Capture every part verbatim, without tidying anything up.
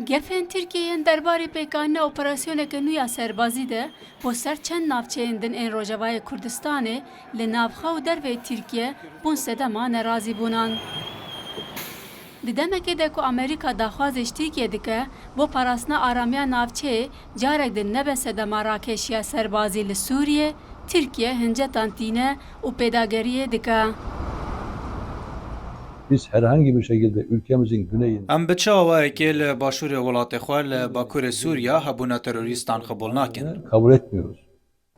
Gefên Tirkiyê yên derbarê pêkanîna operasyoneke nû ya serbazî de bo ser çend navçeyên din ên Rojavayê Kurdistanê li navxwe û derveyî Tirkiye bûn sedema nerazîbûnan. Di demekê de ku Amerîka daxwazê ji Tirkiye dike bo parastina aramiya navçeyê, carek din nebe sedema rakêşiya serbazî li Sûriyê, Tirkiye hincetan tîne û pêdageriyê dike. Biz herhangi bir şekilde ülkemizin güneyinde Em bi çi awayekê li başûrê welatê xwe li bakurê Sûriya hebûna terorîstan qebûl nakin. Kabul etmiyoruz.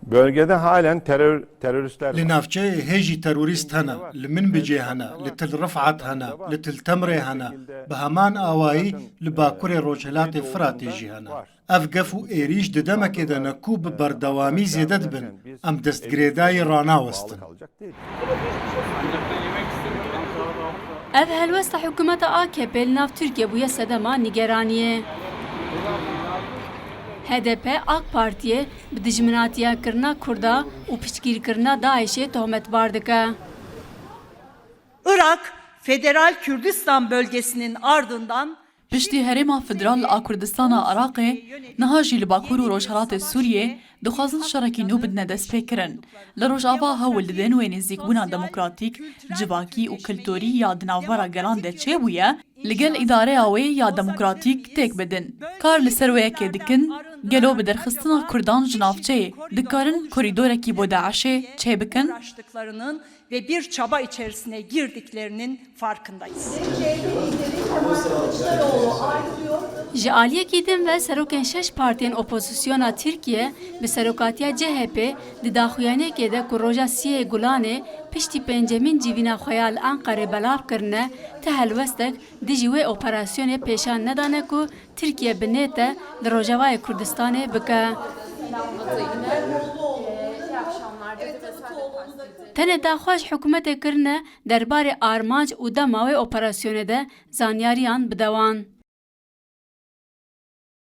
Bölgede halen terör teröristler Li navçeyê hê jî terorîst hene, li Minbicê hene, li Til Rifat hene, li Til Temrê hene, bi heman awayî li bakurê rojhilatê Firatê jî hene. Ev gef û êrîş di demekê de ne ku bi berdewamî zêde dibin. Em destgirêdayî ranawestin. Ev helwesta hikûmeta A K P li nav Tirkiye bûye sedema nîgeraniyê. H D P A K Partiyê bi dijminatiyekirina Kurda û piştgirîkirina DAIŞ'ê tohmetbar dike. Irak, Federal Kürdistan bölgesinin ardından Piştî Herêma Federal a Kurdistana Iraqê, niha jî li Bakur û Rojhilatê Sûriyê dixwazin şerekî nû bidine destpêkirin. Li Rojava hewl didin wê nêzîkbûna demokratîk, civakî û kulturî ya di navbera gelan de çêbûye, li gel îdareya wê ya demokratîk têk bidin. Kar li ser wê yekê dikin, gelo bi derxistina Kurdan ji navçeyê dikarin korîdorekî bo DAIŞ'ê çêbikin? ve bir çaba içerisine girdiklerinin farkındayız. Ji aliyekî din ve serokên şeş partiyên opozisyona Tirkiye bi serokatiya C H P di daxuyaniyekê de ku roja siyê Gulanê piştî pêncemîn civîna xwe ya li Enqerê belav kirine, ti helwestek dijî wê operasyonê pêşan nedane ku Tirkiye bi nête li Rojavayê Kurdistanê bike. Tenê daxwaz ji hikûmetê kirine derbarê armanc û dema wê operasyonê de zanyariyan bide wan.